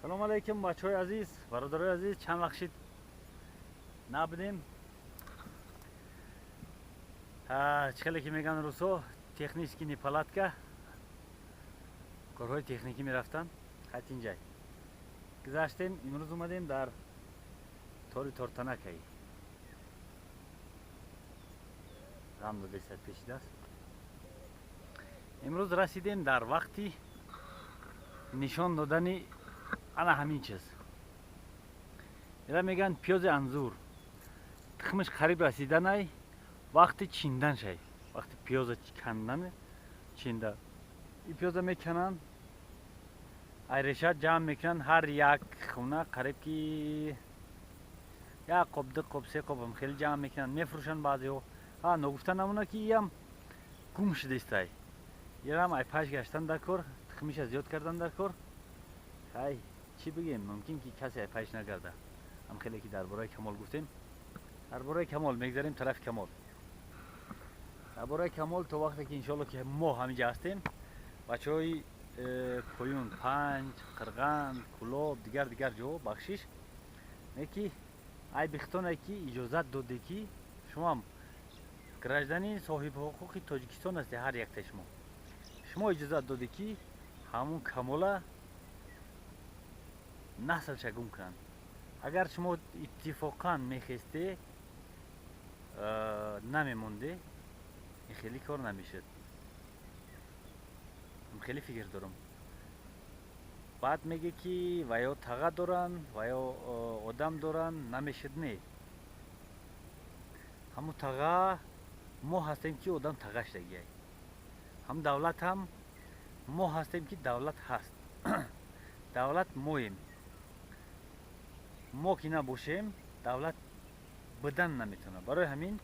Салом алейкум, бачаҳои азиз, бародарои азиз. Чанд вақт шид набудем. Чӣ хеле ки мегӯянд русо, технический неполадка, корҳои техникӣ мерафтанд. Хатинҷай гузаштем, имрӯз омадем дар тори Тортанакай. Ғам додесад пешидааст. Имрӯз расидем дар вақти нишон додани ана ҳамин чиз. Ира мегӯянд пиёзи анзур. Тухмаш қариб расиданай, вақти чиндан шай. Вақти пиёза кандан чинда. И пиёза мекананд, ай реша ҷамъ мекунанд, ҳар як хона қариб ки як қоб, ду қоб, се қоб хеле ҷамъ мекунанд, мефурӯшанд баъзеҳо. Ҳа, ногуфта намона ки иам гум шудистай. Ирам ай паш гаштан дар кор, тухмиша зиёд кардан дар кор. Хай, чӣ бигем, мумкин ки касе ай паш нагарда. Ҳам хеле ки дар бораи Камол гуфтем. Дар бораи Камол мегзарем тарафи Камол. Дар бораи Камол то вақте ки иншоалло ки мо ҳаминҷа ҳастем, бачаҳои поюн, Панҷ, Қирғанд, Кулоб, дигар дигар ҷо бахшиш не ки ай бихтоне ки иҷозат доде ки шумоам гражданин соҳиби ҳуқуқи Тоҷикистон ҳасте, ҳар яктаи шумо. Шумо иҷозат доде ки ҳамун Камола наслша гум кунанд. Агар шумо иттифоқан мехесте, намемонде, ин хеле кор намешуд. Хеле фикр дорам. Баъд меге ки ва ё таға доранд, ва ё одам доранд, намешуд не. Ҳамун таға мо ҳастем ки одам таға шудагиай. Ҳам давлат ҳам мо ҳастем ки давлат ҳаст. Давлат моем. Мо ки набошем, давлат будан наметавонад. Барои ҳамин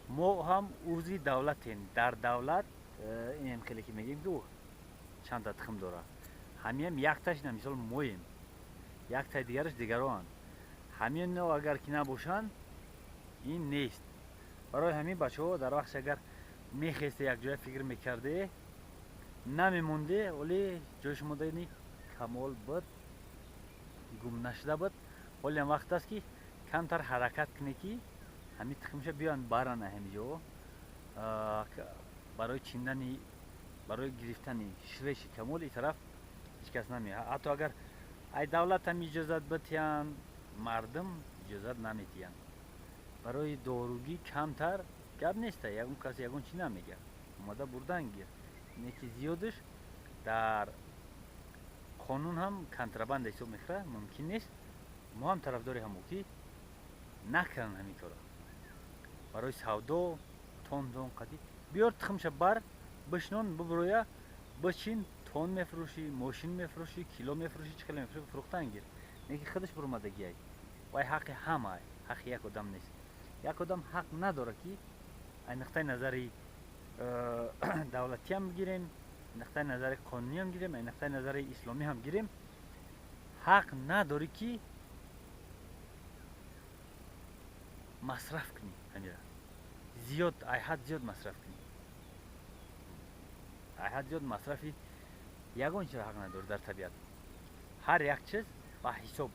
мо ҳам узви давлатем. Дар давлат инам хеле ки мегӯем ки чандта тухм дорад. Ҳамиам якташ на мисол моем. Яктаи дигараш дигароанд. Ҳамино агар ки набошанд, ин нест. Барои ҳамин бачаҳо дар вақте агар мехесте якҷоя фикр мекарде, намемонде, оле ҷои шумо дани Камол буд, гум нашуда буд. Ҳолиам вақт аст ки камтар ҳаракат кунед ки ҳамин тухмша биёянд баранд ҳамин ҷо. Барои чиндани, барои гирифтани ширеши Камол ин тараф ҳеҷ кас намеояд. Ҳатто агар ай давлат ҳам иҷозат бидиҳанд, мардум иҷозат намедиҳанд. Барои доругӣ камтар гап неста, ягон кас ягон чӣ намегӯяд. Омада бурдан гир. Не ки зиёдаш дар қонун ҳам контрабанда ҳисоб мехӯрад, мумкин нест. Мо ҳам тарафдори ҳамо ки накунанд ҳамин корро. Барои савдо тон тон қатӣ биёр тухмша бар, бишнон, бибурӯя, бичин, тон мефурӯшӣ, мошин мефурӯшӣ, кило мефурӯшӣ, чӣ хеле мефурӯшӣ, фурӯхтан гир. Не ки худаш буромадагиай. Вай ҳаққи ҳамаай, ҳаққи як одам нест. Як одам ҳақ надорад ки ай нуқтаи назари давлатиам гирем, нуқтаи назари қонуниам гирем, ай нуқтаи назари исломӣ ҳам гирем, ҳақ надорӣ ки масраф кунӣ ҳамира. Зиёд, ай ҳад зиёд масраф кунӣ. Ай ҳад зиёд масрафи ягон чиз ҳақ надорӣ дар табиат. Ҳар як чиз ба ҳисоб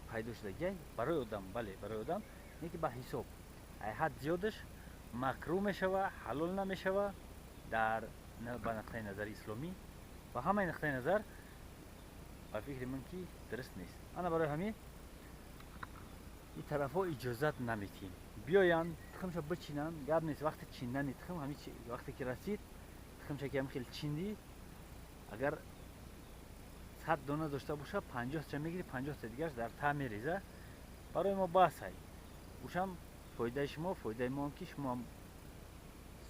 пайдо шудагиай барои одам, бале, барои одам, не ки ба ҳисоб. Ай ҳад зиёдаш макрӯҳ мешава, ҳалол намешава дар ба нуқтаи назари исломӣ ва ҳамаи нуқтаи назар ба фикри ман ки дуруст нест. Ана барои ҳамин ин тарафҳо иҷозат намедиҳем. Биёянд, тухмша бичинанд, гап нест. Вақти чиндани тухм, ҳамин вақте ки расид, тухмша ки ҳам хеле чиндӣ, агар 100 дона дошта боша, 50 та мегирӣ, 50 та дигараш дар та мереза. Барои мо бас ай. Ушам фоидаи шумо, фоидаи мо ҳам ки шумо ҳам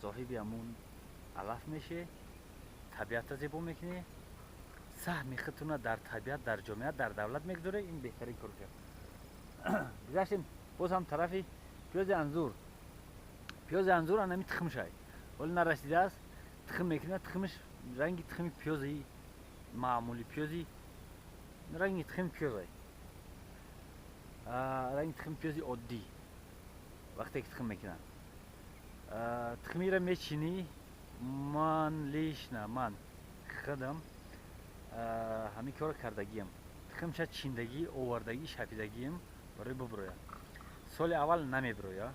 соҳиби ҳамун алаф меше, табиатро зебо мекунӣ, саҳми худтонро дар табиат, дар ҷомеа, дар давлат мегузоред, ин беҳтарин кор мешавад. Гузаштем боз ҳам тарафи пиёзи анзур. Пиёзи анзур анами тухмшай. Ҳоло нарасидааст, тухм мекунад, тухмаш ранги тухми пиёзи маъмули пиёзи, ранги тухми пиёзай. Ранги тухми пиёзи оддӣ. Вақте ки тухм мекунанд. Тухмиро мечинӣ, ман лично, ман худам Ҳамин кора кардагиам. Тухмша чиндагӣ, овардагӣ, шапидагиам барои буброя. Соли аввал намеброя,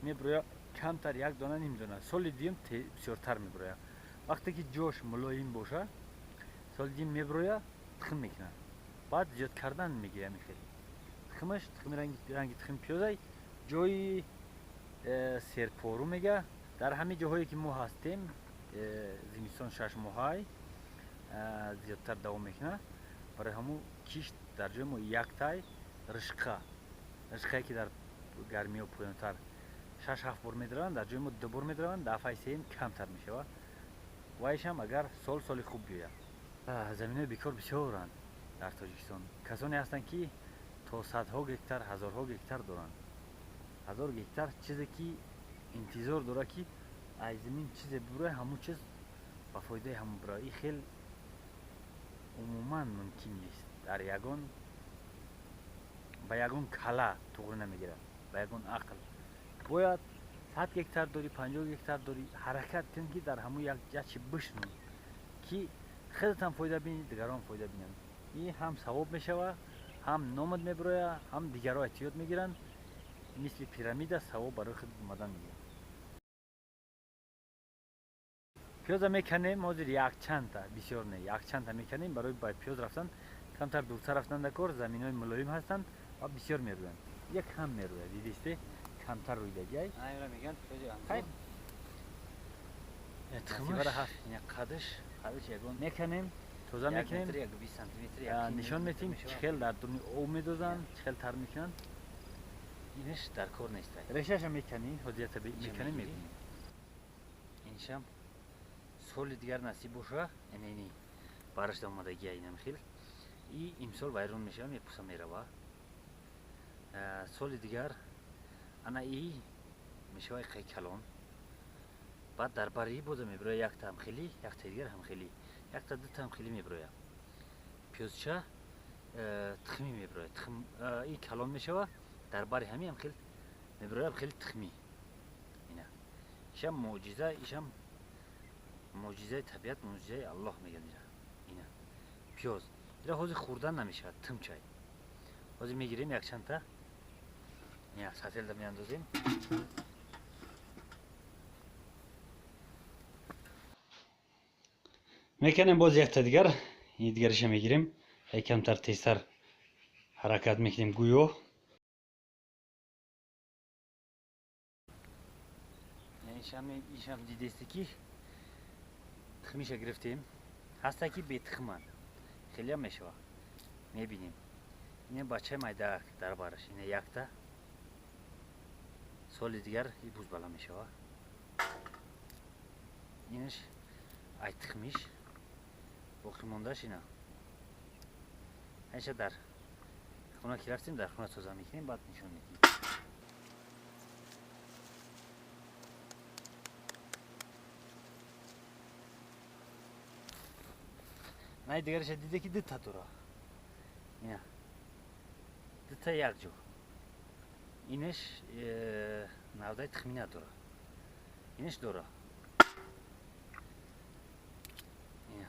меброя камтар, як дона, ним дона. Соли дуюм бисёртар меброя. Вақте ки ҷош мулоим боша, соли дуюм меброя, тухм мекунад. Баъд зиёд кардан мегиря мехел. Тухмаш тухми ранги тухми пиёзай, ҷои серпору мега. Дар ҳамин ҷоҳое ки мо ҳастем, зимистон 6 моҳай зиёдтар давом мекунад. Барои ҳамун кишт дар ҷои мо яктай ришқа, ришқае ки дар гармиҳо поёнтар 6-7 бор медараванд, дар ҷои мо 2 бор медараванд, дафъаи сеюм камтар мешавад. Вайшам агар сол соли хуб биёяд. Заминҳои бекор бисёранд дар Тоҷикистон. Касоне ҳастанд ки то садҳо гектар, ҳазорҳо гектар доранд. 1000 гектар чизе ки интизор дорад ки аз замин чизе бибурад, ҳамун чиз ба фоидаи ҳамун бирад. Ин хел умуман мумкин нест. Дар ягон ба ягон кала туғри намегирад, ба ягон ақл. Бояд 100 гектар дорӣ, 50 гектар дорӣ, ҳаракат кун ки дар ҳамун як ҷачи бишнун ки худатам фоида бинӣ, дигарон фоида бинанд. Ин ҳам савоб мешавад, ҳам номат мебирояд, ҳам дигарро эҳтиёт мегиранд. Мисли пирамида савоб барои худ омадан мегирад. Пиёза меканем, ҳозир якчандта, бисёр не, якчандта меканем. Барои ба пиёз рафтан камтар дуртар рафтан дар кор, заминҳои мулоим ҳастанд ва бисёр мерӯянд. Як кам мерӯяд, дидисте, камтар рӯидагиай. Айра мегӯянд пиёзи анзур. Тухмаш ҳаст, ина қадаш, қадаш ягон меканем, тоза мекунем, як 20 сантиметр, як нишон метим, чӣ хел дар дуни об медозанд, чӣ хел тар мекунанд. Инаш дар кор нест. Решаша меканӣ, ҳозир меканем, мебинем. Иншам соли дигар насиб боша, ини барашда омадагия инам хел. И имсол вайрон мешава, мепуса мерава. Соли дигар ана и мешава қай калон. Баъд дар бари боза мебироя якта ҳамхелӣ, якта дигар ҳамхелӣ, якта дута ҳамхелӣ мебироя. Пиёзча тухмӣ мебироя. Тухм и калон мешава, дар бари ҳами ҳамхел мебироя, хеле тухмӣ. Ина. Ишам мӯъҷиза, ишам мӯъҷизаи табиат, мӯъҷизаи Аллоҳ мегӯянд ира. Ина. Пиёз. Ира ҳозир хӯрдан намешавад, тимчай. Ҳозир мегирем якчандта. Ина, сателда меандозем. Меканем боз якта дигар, ин дигариша мегирем. Як камтар тезтар ҳаракат мекунем гӯё. Ишам дидесте ки тухмиша гирифтем. Ҳаста ки бетухманд. Хелеам мешава. Мебинем. Ина бачаи майдаак дар бараш. Ина якта. Соли дигар и бузбала мешава. Инаш ай тухмиш боқӣ мондаш ина. Айша дар хона ки рафтем, дар хона тоза мекунем, баъд нишон медиҳем. Най дигараша диде ки дута дора. Ина. Дута як ҷо. Инаш навдаи тухмӣ надора. Инаш дора. Ина.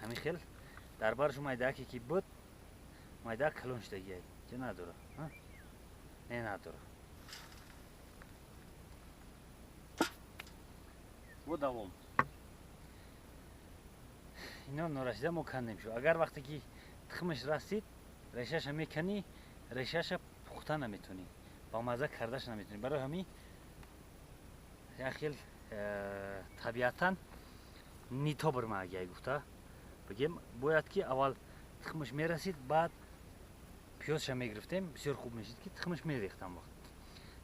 Ҳамин хел дар баршу майдааке ки буд, майдаак калон шудагиай. Ҷа надора. Не надора. Бо давом. Ино норасида мо кандем шуд. Агар вақте ки тухмаш расид, решаша меканӣ, решаша пухта наметонӣ, ба мазза кардаш наметонӣ. Барои ҳамин як хел табиатан нитобр магиай гуфта бигем, бояд ки аввал тухмаш мерасид, баъд пиёзша мегирифтем, бисёр хуб мешид ки тухмаш мерехтам вақт.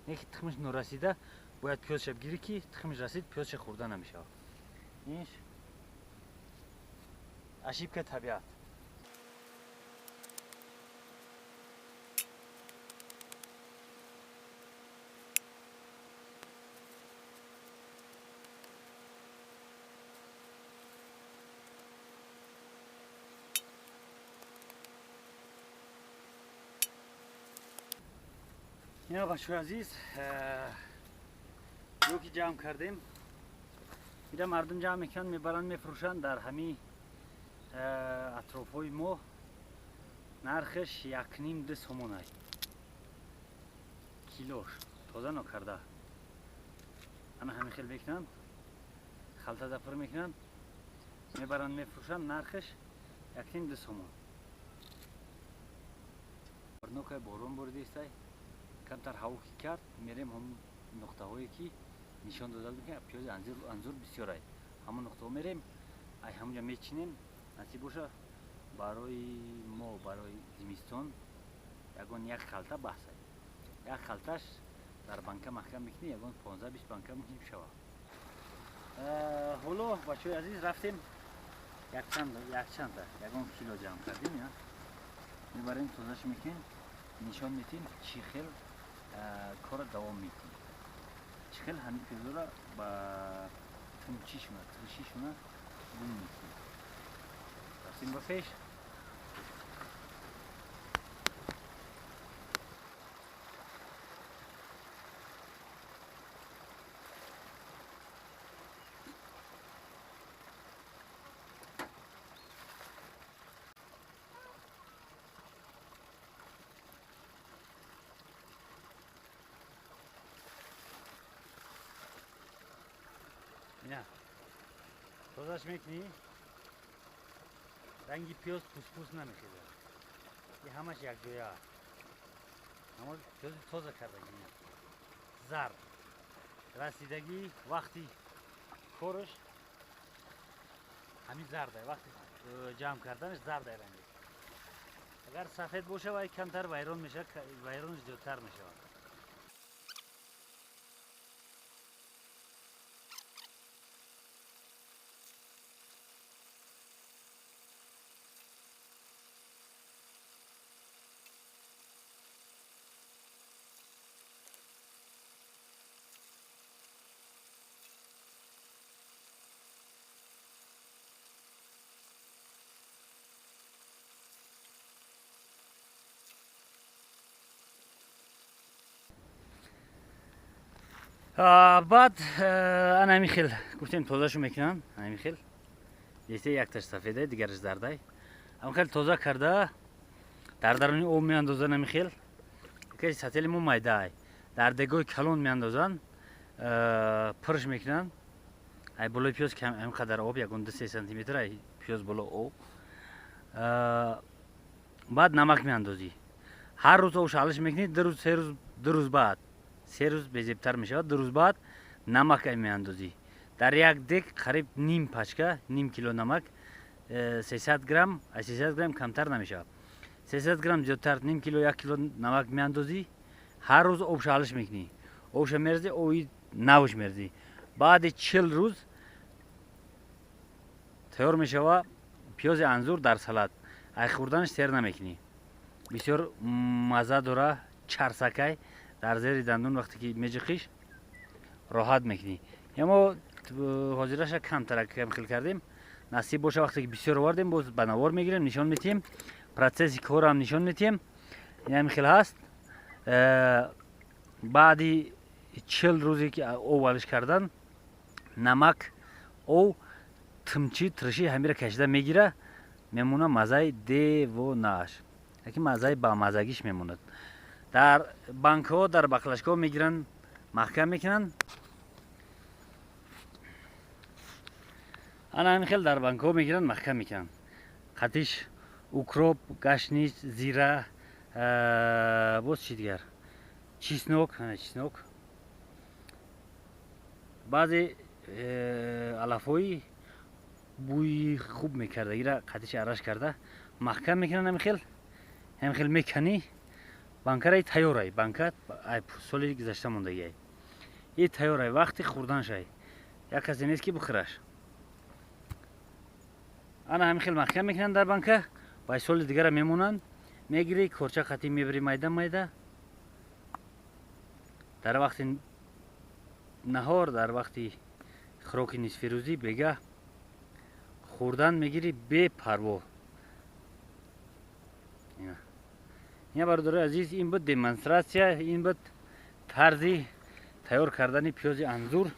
Не ки тухмаш норасида, бояд пиёзша бигирӣ ки тухмаш расид, пиёзша хӯрда намешавад. Инш ошибка табиат. Ина бачаҳои азиз, ё ки ҷамъ кардем, ира мардум ҷамъ мекунанд, мебаранд, мефурӯшанд дар ҳамин Атрофҳои мо нархаш 1.5-2 сомонай килош тоза нокарда. Ана ҳамин хел мекунанд, халтада пур мекунанд, мебаранд, мефурӯшанд, нархаш 1.5-2 сомон. Нокай борон боридистай, камтар ҳаво ки кард, мерем ҳамон нуқтаҳое ки нишон дода будем, пиёзи анзур бисёрай. Ҳамон нуқтаҳо мерем, ай ҳамонҷа мечинем, насиб боша барои мо, барои зимистон ягон як халта баҳсай. Як халташ дар банка маҳкам мекунӣ, ягон 15-20 банка мумкин шава. Ҳоло бачаҳои азиз рафтем якчанда ягон кило ҷамъ кардем, мебарем, тозаш мекунем, нишон медиҳем чӣ хел кора давом медиҳем, чӣ хел ҳамин пиёзора ба тумчишуна, тиршишуна гум мекунем. Рафтем ба пеш. Тозаш мекунӣ, ранги пиёз пӯспӯс намехезад, и ҳамаш якҷоя. Ҳама пиёзи тоза кардагӣ, зард расидагӣ, вақти кораш ҳамин зардай, вақти ҷамъ карданаш зардай ранги. Агар сафед боша, вай камтар вайрон мешавад, вайронаш зиёдтар мешавад. Баъд ана ҳамин хел гуфтем, тозашу мекунанд, ҳамин хел десте якташ сафедай, дигараш зардай. Ҳамин хел тоза карда дар даруни об меандозанд, ҳамин хел ки сатели мо майдаай, дар дегои калон меандозанд, пурш мекунанд. Ай болои пиёз ҳамин қадар об, ягон 2-3 сантиметр ай пиёз боло об. Баъд намак меандозӣ. Ҳар рӯз об шалиш мекунӣ, 2 рӯз, 3 рӯз, 2 рӯз баъд, 3 рӯз безебтар мешавад, 2 рӯз баъд намак меандозӣ. Дар як дек қариб ним пачка, ним кило намак, 300 грамм, аз 300 грамм камтар намешавад. 300 грамм зиёдтар, ним кило, 1 кило намак меандозӣ. Ҳар рӯз об шалиш мекунӣ. Обша мерзӣ, оби навш мерзӣ. Баъди 40 рӯз тайёр мешава пиёзи анзур дар салат. Ай хӯрданаш сер намекунӣ. Бисёр маза дора, чарсакай дар зери дандон вақте ки меҷиқиш роҳат мекунӣ. Мо ҳозираша камтарак кам хел кардем. Насиб боша вақте ки бисёр овардем, боз ба навор мегирем, нишон медиҳем, процесси корам нишон медиҳем. Ин ҳамин хел ҳаст. Баъди 40 рӯзе ки об алиш кардан, намак, об, тимчи, тирши ҳамира кашида мегира, мемона мазаи девонааш, яки мазаи бамазагиш мемонад. Дар банкҳо, дар баклажкаҳо мегиранд, маҳкам мекунанд. Ана ҳамин хел дар банкҳо мегиранд, маҳкам мекунанд. Қатиш укроп, гашнич, зира, боз чи дигар, чеснок, ана чеснок. Баъзе алафҳои бӯи хуб мекардагира қатиш араш карда маҳкам мекунанд. Ҳамин хел, ҳамин хел меканӣ, банкараи тайёрай, банка ай соли гузашта мондагиай, и тайёрай, вақти хӯрданшай, як касе нест ки бихӯраш. Ана ҳамин хел маҳкам мекунанд дар банка, ва соли дигара мемонанд. Мегирӣ, корча қатӣ мебирӣ майда майда. Дар вақти наҳор, дар вақти хӯроки нисфирӯзӣ бегаҳ хӯрдан мегирӣ бепарво. Ина бародарои азиз, ин буд демонстратсия, ин буд тарзи тайёр кардани пиёзи анзур,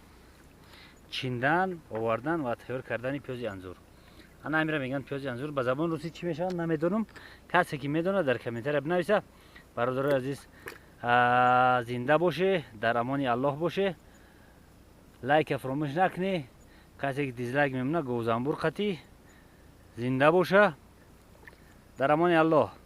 чиндан, овардан ва тайёр кардани пиёзи анзур. Ана ҳамира мегӯянд пиёзи анзур. Ба забони русӣ чӣ мешавад, намедонам. Касе ки медонад, дар комментария бинависа. Бародарои азиз, зинда боше, дар амони Аллоҳ боше. Лайка фуромӯш накунӣ. Касе ки дизлайк мемона, говзамбур қатӣ. Зинда боша, дар амони Аллоҳ.